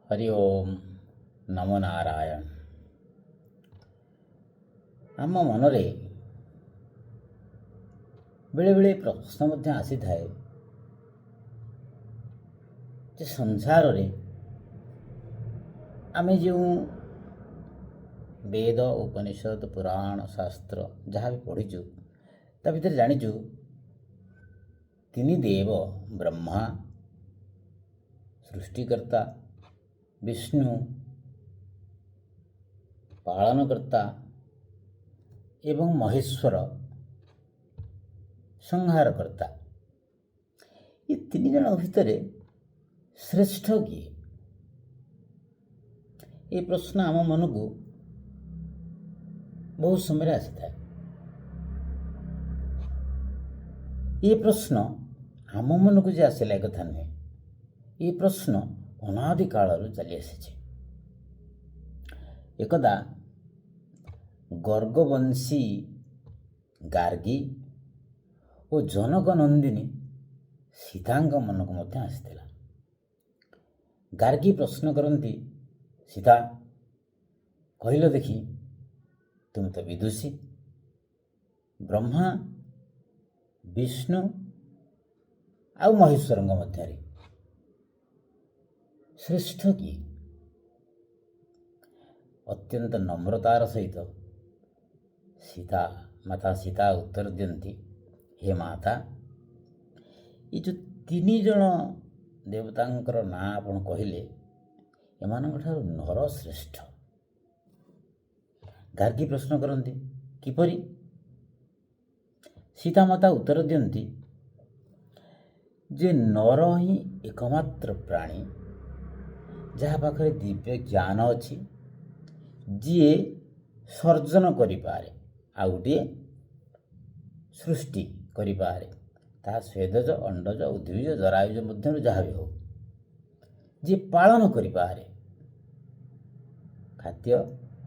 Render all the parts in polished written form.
ହରି ଓମ୍ ନମୋ ନାରାୟଣ। ଆମ ମନରେ ବେଳେବେଳେ ପ୍ରଶ୍ନ ମଧ୍ୟ ଆସିଥାଏ ଯେ ସଂସାରରେ ଆମେ ଯେଉଁ ବେଦ, ଉପନିଷଦ, ପୁରାଣ, ଶାସ୍ତ୍ର ଯାହା ବି ପଢ଼ିଛୁ, ତା ଭିତରେ ଜାଣିଛୁ ତିନି ଦେବ, ବ୍ରହ୍ମା ସୃଷ୍ଟିକର୍ତ୍ତା, ବିଷ୍ଣୁ ପାଳନକର୍ତ୍ତା ଏବଂ ମହେଶ୍ୱର ସଂହାରକର୍ତ୍ତା। ଏ ତିନି ଜଣଙ୍କ ଭିତରେ ଶ୍ରେଷ୍ଠ କିଏ? ଏ ପ୍ରଶ୍ନ ଆମ ମନକୁ ବହୁତ ସମୟରେ ଆସିଥାଏ। ଏ ପ୍ରଶ୍ନ ଆମ ମନକୁ ଯେ ଆସିଲା ଏକଥା ନୁହେଁ, ଏ ପ୍ରଶ୍ନ ଅନାଦି କାଳରୁ ଚାଲି ଆସିଛି। ଏକଦା ଗର୍ଗବଂଶୀ ଗାର୍ଗୀ ଓ ଜନକ ନନ୍ଦିନୀ ସୀତାଙ୍କ ମନକୁ ମଧ୍ୟ ଆସିଥିଲା। ଗାର୍ଗୀ ପ୍ରଶ୍ନ କରନ୍ତି, ସୀତା, କହିଲ ଦେଖି, ତୁମେ ତ ବିଦୁଷୀ, ବ୍ରହ୍ମା, ବିଷ୍ଣୁ ଆଉ ମହେଶ୍ୱରଙ୍କ ମଧ୍ୟରେ ଶ୍ରେଷ୍ଠ କିଏ? ଅତ୍ୟନ୍ତ ନମ୍ରତାର ସହିତ ସୀତା ମାତା ସୀତା ଉତ୍ତର ଦିଅନ୍ତି, ହେ ମାତା, ଏ ଯେଉଁ ତିନି ଜଣ ଦେବତାଙ୍କର ନାଁ ଆପଣ କହିଲେ, ଏମାନଙ୍କ ଠାରୁ ନର ଶ୍ରେଷ୍ଠ। ଗାର୍ଗୀ ପ୍ରଶ୍ନ କରନ୍ତି, କିପରି? ସୀତା ମାତା ଉତ୍ତର ଦିଅନ୍ତି ଯେ ନର ହିଁ ଏକମାତ୍ର ପ୍ରାଣୀ ଯାହା ପାଖରେ ଦିବ୍ୟ ଜ୍ଞାନ ଅଛି, ଯିଏ ସର୍ଜନ କରିପାରେ, ଆଉ ଗୋଟିଏ ସୃଷ୍ଟି କରିପାରେ, ତାହା ସ୍ୱେଦଜ, ଅଣ୍ଡଜ, ଉଦ୍ଭିଜ, ଜରାୟୁଜ ମଧ୍ୟରୁ ଯାହା ବି ହେଉ, ଯିଏ ପାଳନ କରିପାରେ ଖାଦ୍ୟ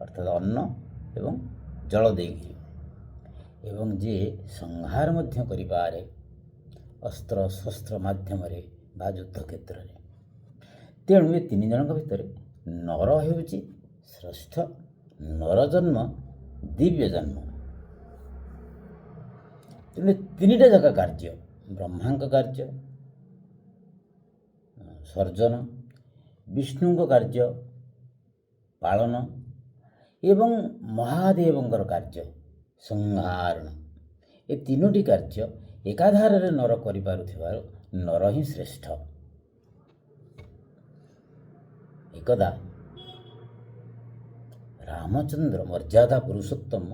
ଅର୍ଥାତ୍ ଅନ୍ନ ଏବଂ ଜଳ ଦେଇକରି, ଏବଂ ଯିଏ ସଂହାର ମଧ୍ୟ କରିପାରେ ଅସ୍ତ୍ର ଶସ୍ତ୍ର ମାଧ୍ୟମରେ ବା ଯୁଦ୍ଧ କ୍ଷେତ୍ରରେ। ତେଣୁ ଏ ତିନି ଜଣଙ୍କ ଭିତରେ ନର ହେଉଛି ଶ୍ରେଷ୍ଠ। ନର ଜନ୍ମ ଦିବ୍ୟ ଜନ୍ମ। ତେଣୁ ତିନିଟା ଯାକ କାର୍ଯ୍ୟ, ବ୍ରହ୍ମାଙ୍କ କାର୍ଯ୍ୟ ସର୍ଜନ, ବିଷ୍ଣୁଙ୍କ କାର୍ଯ୍ୟ ପାଳନ ଏବଂ ମହାଦେବଙ୍କର କାର୍ଯ୍ୟ ସଂହାରଣ, ଏ ତିନୋଟି କାର୍ଯ୍ୟ ଏକାଧାରରେ ନର କରିପାରୁଥିବାରୁ ନର ହିଁ ଶ୍ରେଷ୍ଠ। ଏକଦା ରାମଚନ୍ଦ୍ର ମର୍ଯ୍ୟାଦା ପୁରୁଷୋତ୍ତମ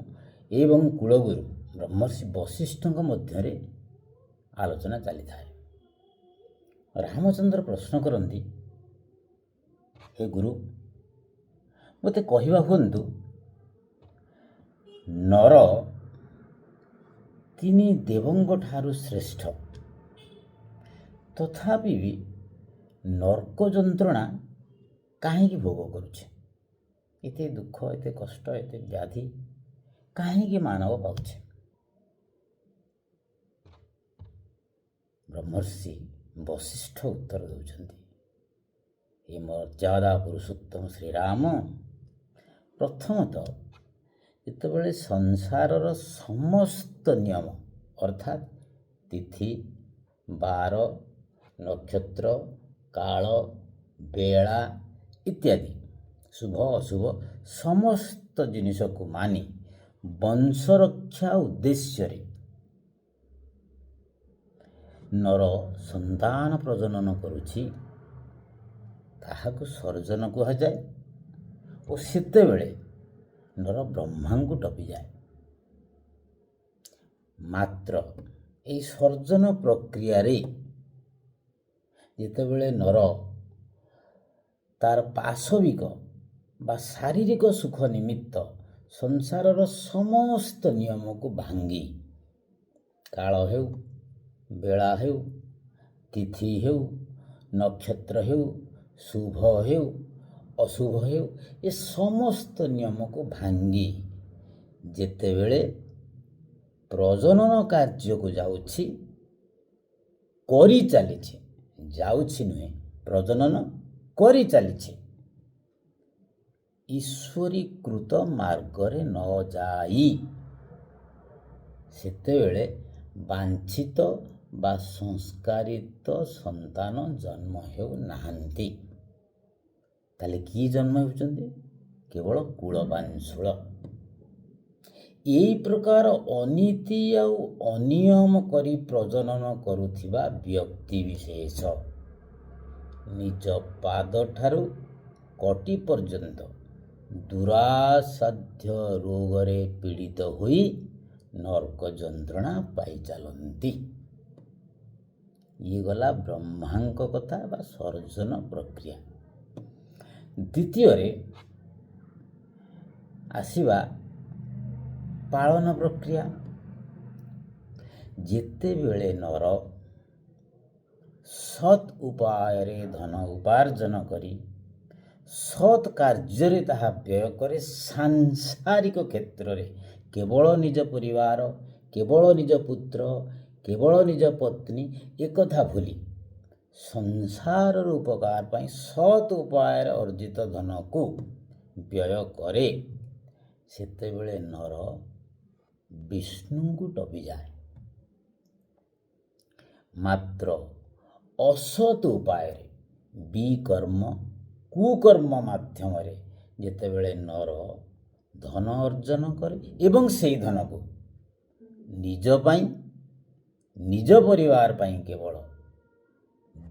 ଏବଂ କୁଳଗୁରୁ ବ୍ରହ୍ମର୍ଷି ବଶିଷ୍ଠଙ୍କ ମଧ୍ୟରେ ଆଲୋଚନା ଚାଲିଥାଏ। ରାମଚନ୍ଦ୍ର ପ୍ରଶ୍ନ କରନ୍ତି, ହେ ଗୁରୁ, ମୋତେ କହିବା ହୁଅନ୍ତୁ, ନର ତିନି ଦେବଙ୍କ ଠାରୁ ଶ୍ରେଷ୍ଠ, ତଥାପି ବି ନର୍କ ଯନ୍ତ୍ରଣା କାହିଁକି ଭୋଗ କରୁଛି? ଏତେ ଦୁଃଖ, ଏତେ କଷ୍ଟ, ଏତେ ବ୍ୟାଧି କାହିଁକି ମାନବ ପାଉଛି? ବ୍ରହ୍ମର୍ଷି ବଶିଷ୍ଠ ଉତ୍ତର ଦେଉଛନ୍ତି, ଏ ମର୍ଯ୍ୟାଦା ପୁରୁଷୋତ୍ତମ ଶ୍ରୀରାମ, ପ୍ରଥମତଃ ଯେତେବେଳେ ସଂସାରର ସମସ୍ତ ନିୟମ ଅର୍ଥାତ୍ ତିଥି, ବାର, ନକ୍ଷତ୍ର, କାଳ, ବେଳା ଇତ୍ୟାଦି ଶୁଭ ଅଶୁଭ ସମସ୍ତ ଜିନିଷକୁ ମାନି ବଂଶରକ୍ଷା ଉଦ୍ଦେଶ୍ୟରେ ନର ସନ୍ତାନ ପ୍ରଜନନ କରୁଛି, ତାହାକୁ ସର୍ଜନ କୁହାଯାଏ ଓ ସେତେବେଳେ ନର ବ୍ରହ୍ମାଙ୍କୁ ଟପିଯାଏ। ମାତ୍ର ଏହି ସର୍ଜନ ପ୍ରକ୍ରିୟାରେ ଯେତେବେଳେ ନର ତାର ପାଶବିକ ବା ଶାରୀରିକ ସୁଖ ନିମିତ୍ତ ସଂସାରର ସମସ୍ତ ନିୟମକୁ ଭାଙ୍ଗି କାଳ ହେଉ, ବେଳା ହେଉ, ତିଥି ହେଉ, ନକ୍ଷତ୍ର ହେଉ, ଶୁଭ ହେଉ, ଅଶୁଭ ହେଉ, ଏ ସମସ୍ତ ନିୟମକୁ ଭାଙ୍ଗି ଯେତେବେଳେ ପ୍ରଜନନ କାର୍ଯ୍ୟକୁ ଯାଉଛି, କରିଚାଲିଛି, ଯାଉଛି ନୁହେଁ, ପ୍ରଜନନ କରିଚାଲିଛି, ଈଶ୍ୱରୀକୃତ ମାର୍ଗରେ ନ ଯାଇ, ସେତେବେଳେ ବାଞ୍ଛିତ ବା ସଂସ୍କାରିତ ସନ୍ତାନ ଜନ୍ମ ହେଉନାହାନ୍ତି। ତାହେଲେ କିଏ ଜନ୍ମ ହେଉଛନ୍ତି? କେବଳ କୁଳବାଂଶୁଳ। ଏଇ ପ୍ରକାର ଅନୀତି ଆଉ ଅନିୟମ କରି ପ୍ରଜନନ କରୁଥିବା ବ୍ୟକ୍ତି ବିଶେଷ ନିଜ ପାଦଠାରୁ କଟି ପର୍ଯ୍ୟନ୍ତ ଦୁରାସାଧ୍ୟ ରୋଗରେ ପୀଡ଼ିତ ହୋଇ ନର୍କ ଯନ୍ତ୍ରଣା ପାଇ ଚାଲନ୍ତି। ଇଏ ଗଲା ବ୍ରହ୍ମାଙ୍କ କଥା ବା ସର୍ଜନ ପ୍ରକ୍ରିୟା। ଦ୍ୱିତୀୟରେ ଆସିବା ପାଳନ ପ୍ରକ୍ରିୟା। ଯେତେବେଳେ ନର ସତ୍ ଉପାୟରେ ଧନ ଉପାର୍ଜନ କରି ସତ୍ କାର୍ଯ୍ୟରେ ତାହା ବ୍ୟୟ କରେ, ସାଂସାରିକ କ୍ଷେତ୍ରରେ କେବଳ ନିଜ ପରିବାର, କେବଳ ନିଜ ପୁତ୍ର, କେବଳ ନିଜ ପତ୍ନୀ ଏକଥା ଭୁଲି ସଂସାରର ଉପକାର ପାଇଁ ସତ୍ ଉପାୟରେ ଅର୍ଜିତ ଧନକୁ ବ୍ୟୟ କରେ, ସେତେବେଳେ ନର ବିଷ୍ଣୁଙ୍କୁ ଟପିଯାଏ। ମାତ୍ର ଅସତ୍ ଉପାୟରେ ବିକର୍ମ, କୁକର୍ମ ମାଧ୍ୟମରେ ଯେତେବେଳେ ନର ଧନ ଅର୍ଜନ କରେ ଏବଂ ସେଇ ଧନକୁ ନିଜ ପାଇଁ, ନିଜ ପରିବାର ପାଇଁ କେବଳ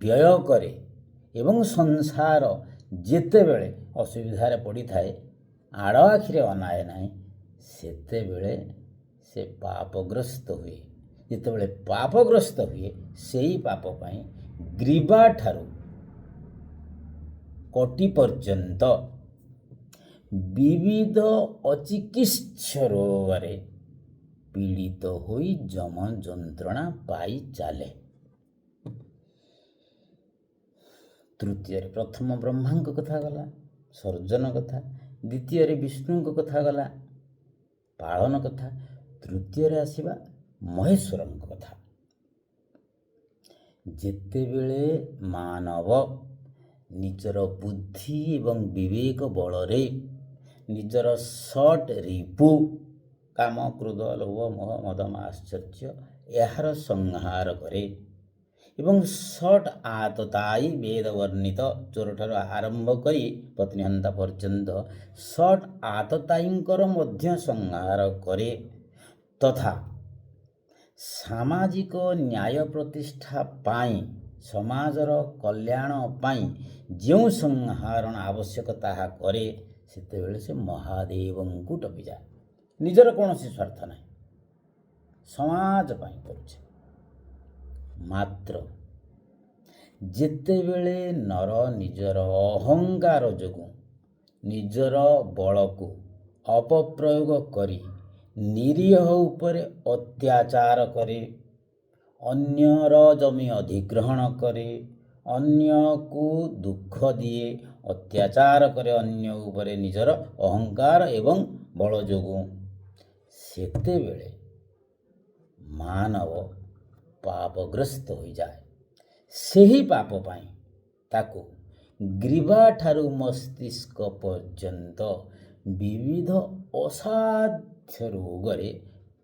ବ୍ୟୟ କରେ ଏବଂ ସଂସାର ଯେତେବେଳେ ଅସୁବିଧାରେ ପଡ଼ିଥାଏ ଆଡ଼ ଆଖିରେ ଅନାଏ ନାହିଁ, ସେତେବେଳେ ସେ ପାପଗ୍ରସ୍ତ ହୁଏ। ଯେତେବେଳେ ପାପଗ୍ରସ୍ତ ହୁଏ, ସେଇ ପାପ ପାଇଁ ଗ୍ରୀବା ଠାରୁ କଟି ପର୍ଯ୍ୟନ୍ତ ବିବିଧ ଅଚିକିତ୍ସ୍ୟ ରୋଗରେ ପୀଡ଼ିତ ହୋଇ ଯମ ଯନ୍ତ୍ରଣା ପାଇ ଚାଲେ। ତୃତୀୟରେ ପ୍ରଥମ ବ୍ରହ୍ମାଙ୍କ କଥା ଗଲା, ସର୍ଜନ କଥା। ଦ୍ୱିତୀୟରେ ବିଷ୍ଣୁଙ୍କ କଥା ଗଲା, ପାଳନ କଥା। ତୃତୀୟରେ ଆସିବା ମହେଶ୍ୱରଙ୍କ କଥା। ଯେତେବେଳେ ମାନବ ନିଜର ବୁଦ୍ଧି ଏବଂ ବିବେକ ବଳରେ ନିଜର ଷଟ୍ ରିପୁ, କାମ, କ୍ରୋଧ, ଲୋଭ, ମୋହ, ମଦ, ଆଶ୍ଚର୍ଯ୍ୟ, ଏହାର ସଂହାର କରେ ଏବଂ ଷଟ୍ ଆତତାୟୀ, ବେଦ ବର୍ଣ୍ଣିତ ଚୋରଠାରୁ ଆରମ୍ଭ କରି ପତ୍ନୀହନ୍ତା ପର୍ଯ୍ୟନ୍ତ ଷଟ୍ ଆତତାୟୀଙ୍କର ମଧ୍ୟ ସଂହାର କରେ ତଥା ସାମାଜିକ ନ୍ୟାୟ ପ୍ରତିଷ୍ଠା ପାଇଁ, ସମାଜର କଲ୍ୟାଣ ପାଇଁ ଯେଉଁ ସଂହାରଣ ଆବଶ୍ୟକ ତାହା କରେ, ସେତେବେଳେ ସେ ମହାଦେବଙ୍କୁ ଟପିଯାଏ। ନିଜର କୌଣସି ସ୍ୱାର୍ଥ ନାହିଁ, ସମାଜ ପାଇଁ କରୁଛି। ମାତ୍ର ଯେତେବେଳେ ନର ନିଜର ଅହଙ୍କାର ଯୋଗୁଁ ନିଜର ବଳକୁ ଅପପ୍ରୟୋଗ କରି ନିରୀହ ଉପରେ ଅତ୍ୟାଚାର କରେ, ଅନ୍ୟର ଜମି ଅଧିଗ୍ରହଣ କରେ, ଅନ୍ୟକୁ ଦୁଃଖ ଦିଏ, ଅତ୍ୟାଚାର କରେ ଅନ୍ୟ ଉପରେ ନିଜର ଅହଙ୍କାର ଏବଂ ବଳ ଯୋଗୁଁ, ସେତେବେଳେ ମାନବ ପାପଗ୍ରସ୍ତ ହୋଇଯାଏ। ସେହି ପାପ ପାଇଁ ତାକୁ ଗ୍ରୀବାଠାରୁ ମସ୍ତିଷ୍କ ପର୍ଯ୍ୟନ୍ତ ବିବିଧ ଅସାଧ୍ୟ ରୋଗରେ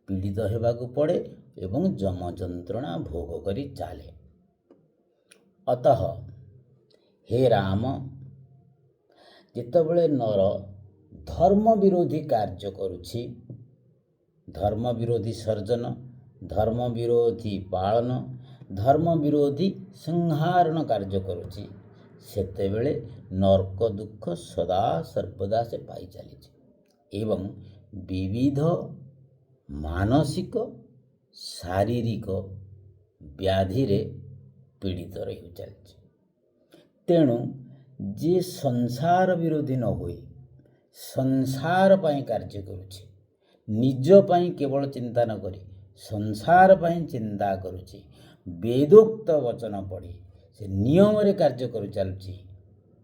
ପୀଡ଼ିତ ହେବାକୁ ପଡ଼େ ଏବଂ ଯମ ଯନ୍ତ୍ରଣା ଭୋଗ କରି ଚାଲେ। ଅତଃ ହେ ରାମ, ଯେତେବେଳେ ନର ଧର୍ମ ବିରୋଧୀ କାର୍ଯ୍ୟ କରୁଛି, ଧର୍ମ ବିରୋଧୀ ସର୍ଜନ, ଧର୍ମ ବିରୋଧୀ ପାଳନ, ଧର୍ମ ବିରୋଧୀ ସଂହାରଣ କାର୍ଯ୍ୟ କରୁଛି, ସେତେବେଳେ ନର୍କ ଦୁଃଖ ସଦା ସର୍ବଦା ସେ ପାଇ ଚାଲିଛି ଏବଂ ବିବିଧ ମାନସିକ ଶାରୀରିକ ବ୍ୟାଧିରେ ପୀଡ଼ିତ ରହି ଚାଲିଛି। ତେଣୁ ଯିଏ ସଂସାର ବିରୋଧୀ ନ ହୋଇ ସଂସାର ପାଇଁ କାର୍ଯ୍ୟ କରୁଛି, ନିଜ ପାଇଁ କେବଳ ଚିନ୍ତା ନ କରି ସଂସାର ପାଇଁ ଚିନ୍ତା କରୁଛି, ବେଦୋକ୍ତ ବଚନ ପଢ଼ି ସେ ନିୟମରେ କାର୍ଯ୍ୟ କରି ଚାଲୁଛି,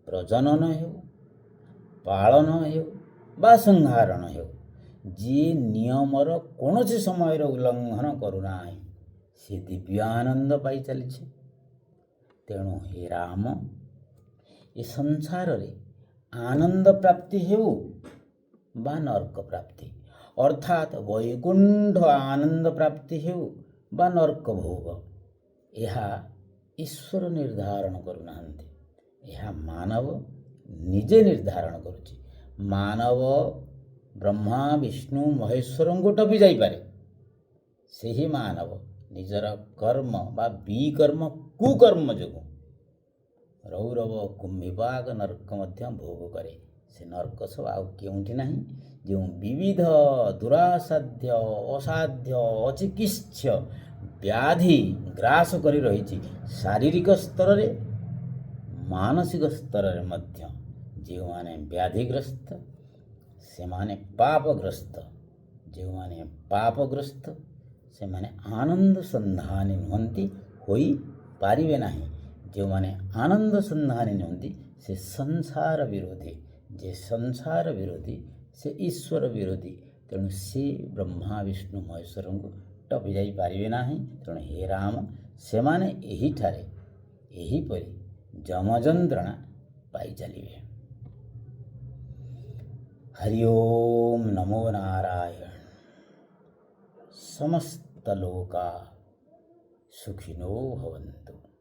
ପ୍ରଜନନ ହେଉ, ପାଳନ ହେଉ ବା ସଂହାରଣ ହେଉ, ଯିଏ ନିୟମର କୌଣସି ସମୟରେ ଉଲ୍ଲଙ୍ଘନ କରୁନାହିଁ, ସେ ଦିବ୍ୟ ଆନନ୍ଦ ପାଇ ଚାଲିଛି। ତେଣୁ ହେ ରାମ, ଏ ସଂସାରରେ ଆନନ୍ଦ ପ୍ରାପ୍ତି ହେଉ ବା ନର୍କ ପ୍ରାପ୍ତି, ଅର୍ଥାତ୍ ବୈକୁଣ୍ଠ ଆନନ୍ଦ ପ୍ରାପ୍ତି ହେଉ ବା ନର୍କ ଭୋଗ, ଏହା ଈଶ୍ୱର ନିର୍ଦ୍ଧାରଣ କରୁନାହାନ୍ତି। ଏହା ମାନବ ନିଜେ ନିର୍ଦ୍ଧାରଣ କରୁଛି। ମାନବ ବ୍ରହ୍ମା, ବିଷ୍ଣୁ, ମହେଶ୍ୱରଙ୍କୁ ଟପି ଯାଇପାରେ। ସେହି ମାନବ ନିଜର କର୍ମ ବା ବିକର୍ମ, କୁକର୍ମ ଯୋଗୁଁ ରୌରବ, କୁମ୍ଭିପାକ ନର୍କ ମଧ୍ୟ ଭୋଗ କରେ। ସେ ନର୍କ ସବୁ ଆଉ କେଉଁଠି ନାହିଁ, ଯେଉଁ ବିବିଧ ଦୁରାସାଧ୍ୟ, ଅସାଧ୍ୟ, ଅଚିକିତ୍ସ୍ୟ ବ୍ୟାଧି ଗ୍ରାସ କରି ରହିଛି ଶାରୀରିକ ସ୍ତରରେ, ମାନସିକ ସ୍ତରରେ ମଧ୍ୟ। ଯେଉଁମାନେ ବ୍ୟାଧିଗ୍ରସ୍ତ, ସେମାନେ ପାପଗ୍ରସ୍ତ। ଯେଉଁମାନେ ପାପଗ୍ରସ୍ତ, ସେମାନେ ଆନନ୍ଦ ସନ୍ଧାନୀ ନୁହନ୍ତି, ହୋଇପାରିବେ ନାହିଁ। ଯେଉଁମାନେ ଆନନ୍ଦ ସନ୍ଧାନୀ ନୁହନ୍ତି, ସେ ସଂସାର ବିରୋଧୀ। ଯେ ସଂସାର ବିରୋଧୀ, ସେ ଈଶ୍ୱର ବିରୋଧୀ। ତେଣୁ ସେ ବ୍ରହ୍ମା, ବିଷ୍ଣୁ, ମହେଶ୍ୱରଙ୍କୁ ଟପି ଯାଇପାରିବେ ନାହିଁ। ତେଣୁ ହେ ରାମ, ସେମାନେ ଏହିଠାରେ ଏହିପରି ଯମଯନ୍ତ୍ରଣା ପାଇ ଚାଲିବେ। ହରି ଓମ୍ ନମୋ ନାରାୟଣ। ସମସ୍ତ ଲୋକା ସୁଖିନୋ ଭବନ୍ତୁ।